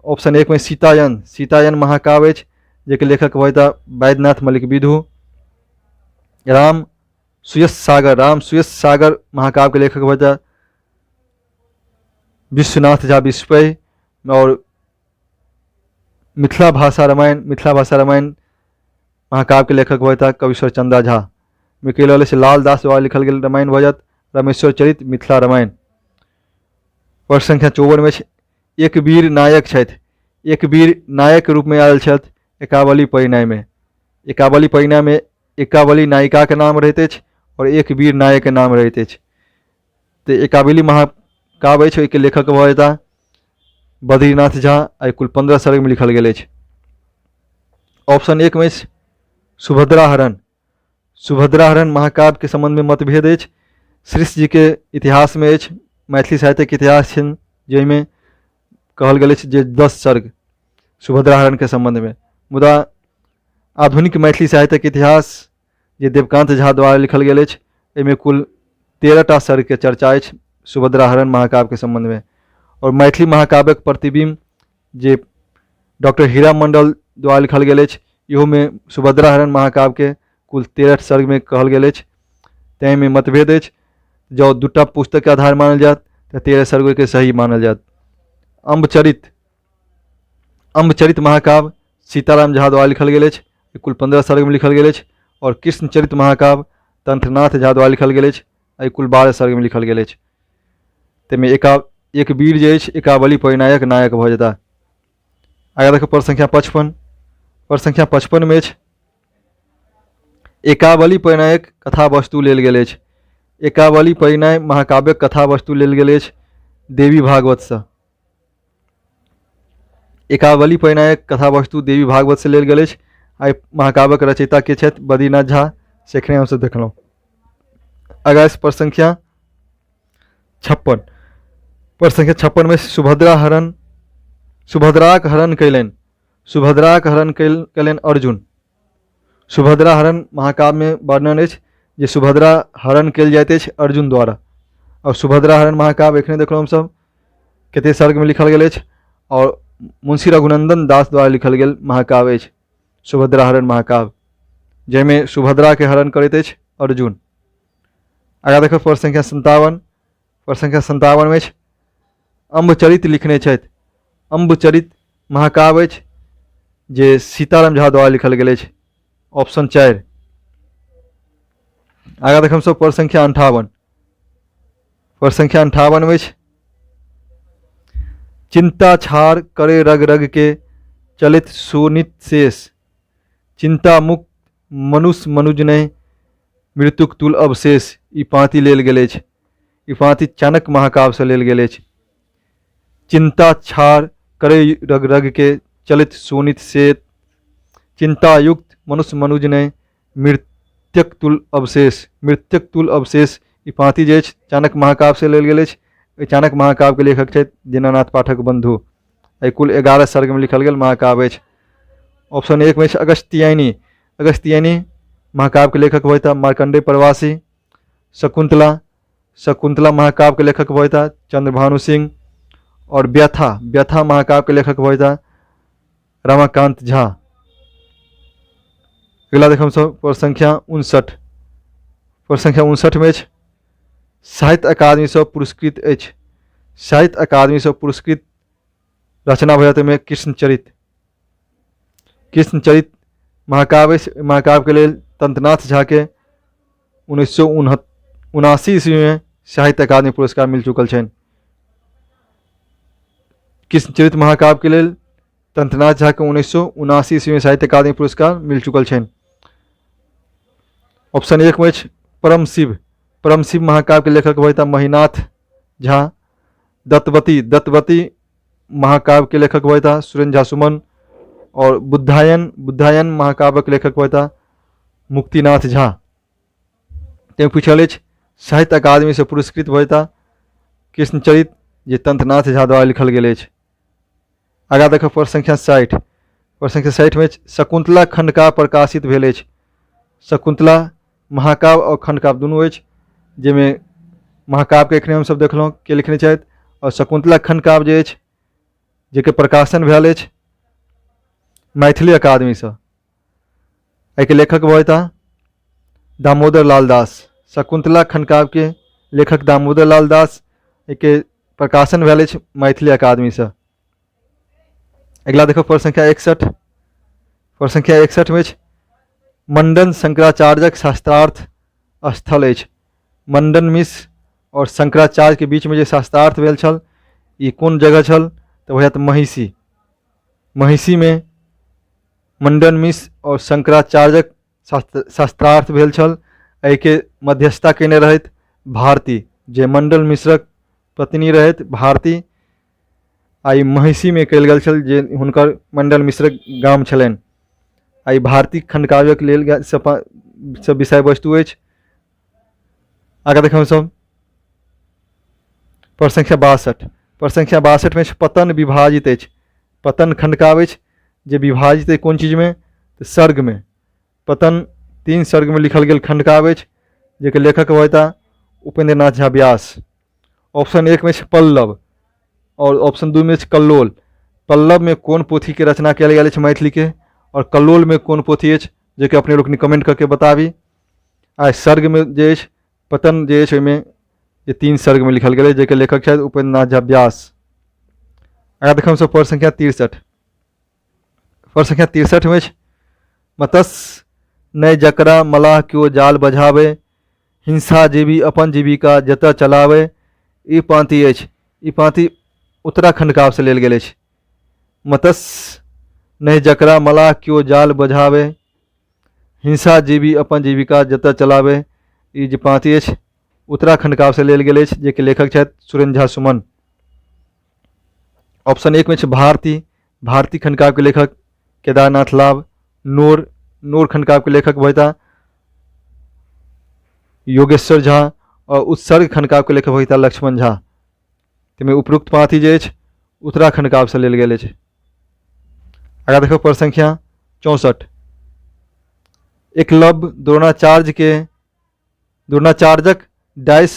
ऑप्शन 1 मे सीतायन, सीतायन महाकाव्य अछि जाहिके लेखक भऽ जेताह वैद्यनाथ मल्लिक विधु। राम सुयश सागर, राम सुयश सागर महाकाव्यके लेखक भऽ जेताह विश्वनाथ झा विस्मय। और मिथिला भाषा रामायण, मिथिला भाषा रामायण महाकाव्यके लेखक भऽ जेताह कवीश्वर चंदा झा। मे कहि रहल अछि लालदास द्वारा लिखल गेल रामायण भऽ जायत रमेश्वर चरित मिथिला रामायण। वर्ष संख्या 54 मे एक वीर नायक छथि। एक वीर नायक रूपमे आयल छथि एकावली परिणयमे। एकावली परिणयमे एकावली नायिकाके नाम रहैत अछि आओर एक वीर नायकके नाम रहैत अछि। तऽ एकावली महाकाव्य अछि, ओहिके लेखक भऽ जेताह बद्रीनाथ झा। आ कुल 15 सर्गमे लिखल गेल अछि। ऑप्शन 1 मे अछि सुभद्रा हरण। सुभद्रा हरण महाकाव्यके सम्बन्धमे मतभेद अछि। श्रीश जीके इतिहासमे अछि, मैथिली साहित्यके इतिहास छनि जाहिमे कहल गेल अछि जे 10 सर्ग सुभद्रा हरणके सम्बन्धमे। मुदा आधुनिक मैथिली साहित्यके इतिहास जे देवकांत झा द्वारा लिखल गेल अछि एहिमे कुल 13टा सर्गके चर्चा अछि सुभद्रा हरण महाकाव्यके सम्बन्धमे। आओर मैथिली महाकाव्यक प्रतिबिंब जे डॉक्टर हीरा मंडल द्वारा लिखल गेल अछि इहोमे सुभद्रा हरण महाकाव्यके कुल 13 सर्गमे कहल गेल अछि। ताहिमे मतभेद अछि। जँ दूटा पुस्तकके आधार मानल जायत तऽ 13 सर्गके सही मानल जायत। अम्बचरित, अम्बचरित महाकाव्य सीताराम झा द्वारा लिखल गेल अछि, कुल 15 सर्गमे लिखल गेल अछि। आओर कृष्णचरित महाकाव्य तंत्रनाथ झा द्वारा लिखल गेल अछि, एहि कुल 12 सर्गमे लिखल गेल अछि। ताहिमे एक वीर जे अछि एकावली परिणायक नायक भऽ जेताह। आगाँ देखू प्रश्न संख्या 55। प्रश्न संख्या 55 मे अछि एकावली परिणायक कथा वस्तु लेल गेल अछि। एकावली परिणय महाकाव्यक कथा वस्तु लेल गेल अछि। देवी भागवतसँ। एकावली परिणायक कथा वस्तु देवी भागवतसँ लेल गेल अछि। एहि महाकाव्यक रचयिता के छथि? बद्रीनाथ झा, से एखने हमसभ देखलहुँ। आगाँ प्रश्न संख्या 56। प्रश्न संख्या 56मे सुभद्रा हरण, सुभद्राक हरण कयलनि, सुभद्राक हरण कयलनि अर्जुन। सुभद्रा हरण महाकाव्यमे वर्णन अछि जे सुभद्रा हरण कयल जाइत अछि अर्जुन द्वारा। आओर सुभद्रा हरण महाकाव्य एखने देखलहुँ हमसभ कतेक सर्गमे लिखल गेल अछि आओर मुंशी रघुनंदन दास द्वारा लिखल गेल महाकाव्य अछि सुभद्रा हरण महाकाव्य, जाहिमे सुभद्राके हरण करैत अछि अर्जुन। आगाँ देखब प्रश्न संख्या 57। प्रश्न संख्या 57 अछि अम्बचरित लिखने छथि। अम्बचरित महाकाव्य अछि जे सीताराम झा द्वारा लिखल गेल अछि, ऑप्शन 4। आगाँ देखब सब प्रश्न संख्या 58। प्रश्न संख्या 58 अछि चिंता छाड़ करे रग रग के चलित शोणित शेष, चिंता मुक्त मनुष्य मनुज नहि मृत्युक तुल अवशेष। ई पाँति लेल गेल अछि। ई पाँति चाणक्य महाकाव्यसँ लेल गेल अछि। चिंता छाड़ करे रग रग के चलित शोणित शेत, चिंतायुक्त मनुष्य मनुज नहि मृत्यक तुल अवशेष, मृत्यक तुल अवशेष। ई पाँति जे अछि चाणक्य महाकाव्यसँ लेल गेल अछि। एहि चाणक्य महाकाव्यके लेखक छथि दीनानाथ पाठक बंधु। एहि कुल 11 सर्गमे लिखल गेल महाकाव्य अछि। ऑप्शन 1 मे अछि अगस्त्यायनी। अगस्त्यायनी महाकाव्यके लेखक होता मार्कंडेय प्रवासी। शकुंतला, शकुंतला महाकाव्यके लेखक होता चंद्रभानु सिंह। और व्यथा, व्यथा महाकाव्यके लेखक होता रमाकांत झा। अगला देखब सब प्रश्न संख्या 59। प्रश्न संख्या 59 में अछि साहित्य अकादमीसँ पुरस्कृत अछि। साहित्य अकादमीसँ पुरस्कृत रचना भऽ जायत ओहिमे कृष्णचरित। कृष्णचरित महाकाव्य, महाकाव्यके लेल तंत्रनाथ झाके 1979 ईस्वीमे साहित्य अकादमी पुरस्कार मिल चुकल छनि। कृष्णचरित महाकाव्यके लेल तंत्रनाथ झाके 1979 ईस्वीमे साहित्य अकादमी पुरस्कार मिल चुकल छनि। ऑप्शन 1 मे अछि परम शिव। परम शिव महाकाव्यके लेखक भऽ जेताह महिनाथ झा। दत्तवती, दत्तवती महाकाव्यके लेखक भऽ जेताह सुरेन्द्र झा सुमन। और बुद्धायन, बुद्धायन महाकाव्यक लेखक भऽ जेताह मुक्तिनाथ झा। तें पूछल अछि साहित्य अकादमीसँ पुरस्कृत भऽ जेताह कृष्णचरित जे तंत्रनाथ झा द्वारा लिखल गेल अछि। आगाँ देखब प्रश्न संख्या 60। प्रश्न संख्या 60 मे शकुंतला खंडकाव्य प्रकाशित भेल अछि। शकुंतला महाकाव्य और खंडकाव्य दुनू अछि, जाहिमे महाकाव्यके एखने हमसभ देखलहुँ के लिखने छथि, और शकुंतला खंडकाव्य जे अछि जाहिके प्रकाशन भेल अछि मैथिली अकादमीसँ, एहिके लेखक भऽ जेताह दामोदर लाल दास। शकुंतला खंडकाव्यके लेखक दामोदर लाल दास, एहिके प्रकाशन भेल अछि मैथिली अकादमीसँ। अगिला देखो प्रश्न संख्या 61। प्रश्न संख्या 61 में अछि मंडन शंकराचार्यक शास्त्रार्थ स्थल अछि। मंडन मिश्र और शंकराचार्य के बीच में जे शास्त्रार्थ भेल छल ई कोन जगह छल? तऽ हो जायत महिषी। महिषी में मंडन मिश्र और शंकराचार्यक शास्त्रार्थ भेल छल। एहिके मध्यस्थता कयने रहथि भारती, जे मंडन मिश्रक पत्नी रहथि भारती। आ ई महिषीमे कयल गेल छल जे हुनकर मंडन मिश्रक गाम छलनि। आ ई भारती खंडकाव्यक लेल सब विषय वस्तु अछि। आगाँ देखब सब प्रश्न संख्या 62। प्रश्न संख्या 62 मे पतन विभाजित अछि। पतन खंडकाव्य अछि जे विभाजित अछि कोन चीजमे? तऽ सर्गमे। पतन 3 सर्गमे लिखल गेल खंडकाव्य अछि जाहिके लेखक होता उपेंद्र नाथ झा व्यास। ऑप्शन 1 में अछि पल्लव और ऑप्शन 2 में अछि कल्लोल। पल्लव में कोन पोथी के रचना कयल गेल अछि मैथिली के और कल्लोल में कोन पोथी अछि जेकि अपने लोकनि कमेंट करके बताबी। आ सर्ग में जे अछि पतन जे अछि ओहिमे जे 3 सर्ग में लिखल गेल अछि जाहिके लेखक छथि उपेंद्र नाथ झा व्यास। आगाँ देखब हमसभ प्रश्न संख्या 63। प्रश्न संख्या 63 में अछि मत्स्य नहि जकरा मलाह केओ जाल बझाबै, हिंसा जीवी अपन जीविका जतऽ चलाबै। ई पाँति अछि। ई पाँति उत्तराखंड काव्यसँ लेल गेल अछि। मत्स्य नहि जकरा मलाह केओ जाल बझाबै, हिंसा जीवी अपन जीविका जतऽ चलाबै। ई जे पाँति अछि उत्तराखंड काव्यसँ लेल गेल अछि जाहिके लेखक छथि सुरेन्द्र झा सुमन। ऑप्शन 1 मे छै भारती, भारती खंडकाव्यके लेखक केदारनाथ लाभ। नोर, नोर खंडकाव्यके लेखक भऽ योगेश्वर झा। आओर उत्सर्ग खंडकाव्यके लेखक भऽ लक्ष्मण झा। ताहिमे उपरोक्त पाँति जे अछि उत्तरा खंडकाव्यसँ लेल गेल अछि। आगाँ देखब प्रश्न संख्या 64। एकलव्य द्रोणाचार्यक डाइस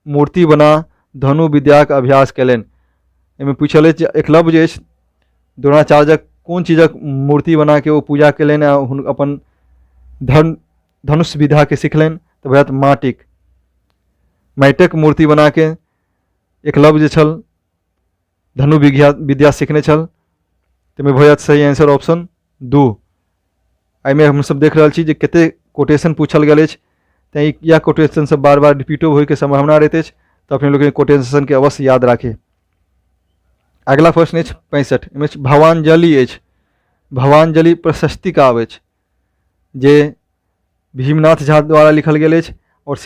मूर्ति बना धनु विद्याक अभ्यास कयलनि। एहिमे पूछल अछि जे एकलव्य जे अछि द्रोणाचार्यक कोन चीजक मूर्ति बनाके ओ पूजा कयलनि आ हुन अपन धनुष विद्याके सिखलनि, तऽ भऽ जायत माटिक मूर्ति बनाके एकलव्य जे छल धनु विद्या सिखने छल। ताहिमे भऽ जायत सही आंसर ऑप्शन 2। एहिमे हमसब देख रहल छी जे कतेक कोटेशन पूछल गेल अछि, तैँ इएह कोटेशन सब बार बार रिपीटो होइके सम्भावना रहैत अछि, तऽ अपने लोकनि कोटेशनके अवश्य याद राखी। अगिला प्रश्न अछि 65। एहिमे भवांजलि अछि। भवांजलि प्रशस्ति काव्य अछि जे भीमनाथ झा द्वारा लिखल गेल अछि आओर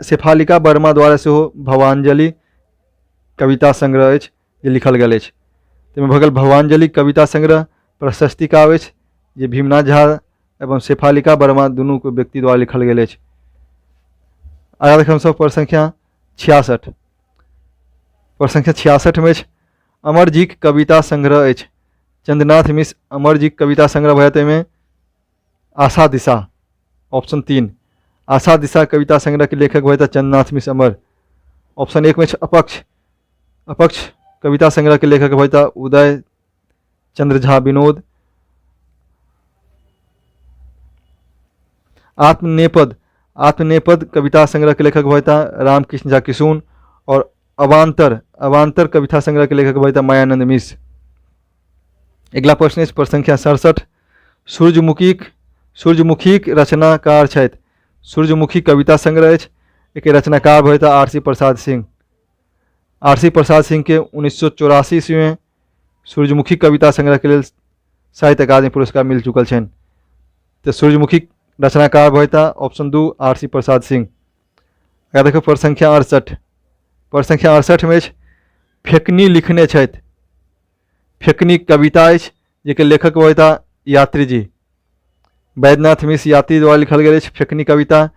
शेफालिका वर्मा द्वारा सेहो भवांजलि कविता संग्रह अछि जे लिखल गेल अछि। ताहिमे भऽ गेल भवांजलि कविता संग्रह प्रशस्ति काव्य अछि जे भीमनाथ झा एवं शेफालिका वर्मा दुनू व्यक्ति द्वारा लिखल गेल अछि। आगाँ देखब हमसभ प्रश्न संख्या 66। प्रश्न संख्या 66 मे अछि अमरजीक कविता संग्रह अछि। चंद्रनाथ मिश्र अमरजीक कविता संग्रह भऽ जायत एहिमे आशा दिशा, ऑप्शन 3। आशा दिशा कविता संग्रह के लेखक भऽ चंद्रनाथ मिश्र अमर। ऑप्शन 1 में अपक्ष, अपक्ष कविता संग्रह के लेखक भऽ उदय चंद्र झा विनोद। आत्मनेपद, आत्मनेपद कविता संग्रह के लेखक भऽ रामकृष्ण झा किशुन। और अवान्तर, अवान्तर कविता संग्रह के लेखक भऽ मायानंद मिश्र। अगिला प्रश्न अछि प्रश्न संख्या 67। सूर्यमुखीक रचनाकार छथि। सूर्यमुखी कविता संग्रह अछि, एकर रचनाकार भऽ R C Prasad Singh. R C Prasad Singh के 1984 ईस्वी में सूर्यमुखी कविता संग्रह के लेल साहित्य अकादमी पुरस्कार मिल चुकल छनि। तऽ सूर्यमुखी रचनाकार भऽ option 2 R C Prasad Singh. अगर देखो प्रश्न संख्या 68। प्रश्न संख्या 68 में अछि फेकनी लिखने छथि। फेकनी कविता अछि जेकर लेखक होता यात्री जी। वैद्यनाथ मिश्र यात्री द्वारा लिखल गेल अछि फेकनी कविता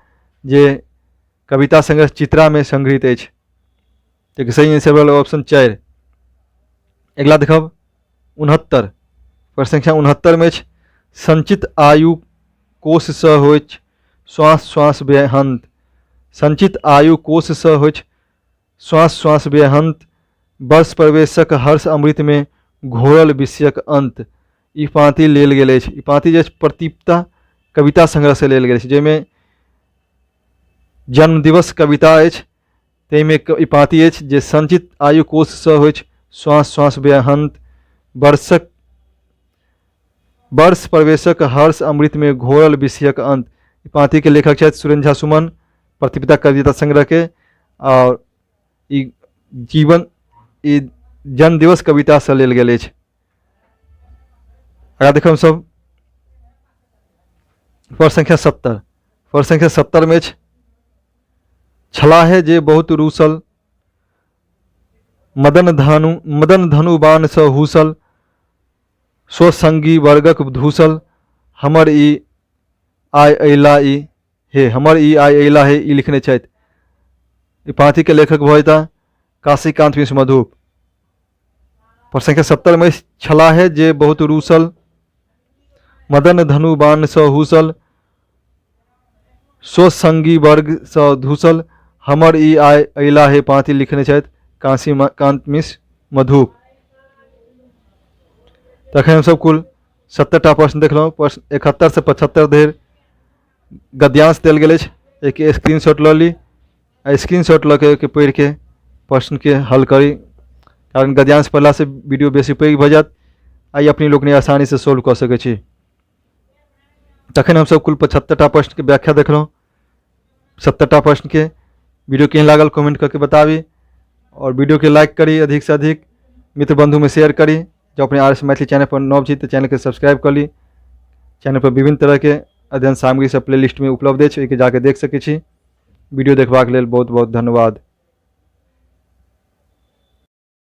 जे कविता संग्रह चित्रा में संग्रहित अछि। तऽ सही आंसर भेल ऑप्शन 4। अगिला देखब 69। प्रश्न संख्या 69 में अछि संचित आयु कोषसँ होइछ श्वास श्वास बेहंत। संचित आयु कोषसँ होइछ श्वास श्वास बेहंत। वर्ष प्रवेशक हर्ष अमृत में घोरल विषयक अंत। ई पाँति लेल गेल अछि। ई पाँति जे प्रतीप्ता कविता संग्रह से लेल गेल अछि जाहिमे जन्मदिवस कविता अछि, ताहिमे ई पाँति अछि जे संचित आयु कोषसँ होइछ श्वास श्वास बेहंत। वर्ष प्रवेशक हर्ष अमृत में घोरल विषयक अंत। ई पाँति के लेखक छथि सुरेंद्र झा सुमन प्रतिपिता कविता संग्रह के, और ई जीवन ई जन्मदिवस कविता से लेल गेल अछि। आगाँ देखब सब प्रश्न संख्या 70। प्रश्न संख्या 70 में अछि छलाहे जे बहुत रूसल मदन धनु बाण सँ हुसल स्वसंगी वर्गक धूसल हमर ई आइ अयला ई हे हमर ई आइ अयला हे ई लिखने छथि। ई पाँतिके लेखक भऽ जेता काशीकान्त मिश्र मधुप। प्रश्न संख्या 70 में छलाहे जे बहुत रूसल मदन धनु बाण सँ हुसल स्वसंगी वर्ग सँ धूसल हमर ई आइ अयला हे पाँति लिखने छथि काशीकान्त मिश्र मधुप। तखन हमसब कुल 70टा प्रश्न देखलहुँ। प्रश्न 71 से 75 धरि गद्यांश देल गेल अछि। एक स्क्रीनशॉट लऽ ली आ स्क्रीनशॉट लऽ के ओहिके पढ़िके प्रश्नके हल करी, कारण गद्यांश पढ़लासँ वीडियो बेसी पैघ भऽ जायत आ ई अपने लोकनि आसानीसँ सोल्व कऽ सकै छी। तखन हमसब कुल 75टा प्रश्नके व्याख्या देखलहुँ। 70टा प्रश्नके वीडियो केहन लागल कमेंट करके बताबी और वीडियो के लाइक करी, अधिक से अधिक मित्र बंधु में शेयर करी। जब अपने आर एस मैथिली चैनल पर नव छी तो चैनल के सब्सक्राइब कर ली। चैनल पर विभिन्न तरह के अध्ययन सामग्री सब प्ले लिस्ट में उपलब्ध अछि, ओहिके जाके देख सकै छी। वीडियो देखबाक लेल बहुत बहुत धन्यवाद।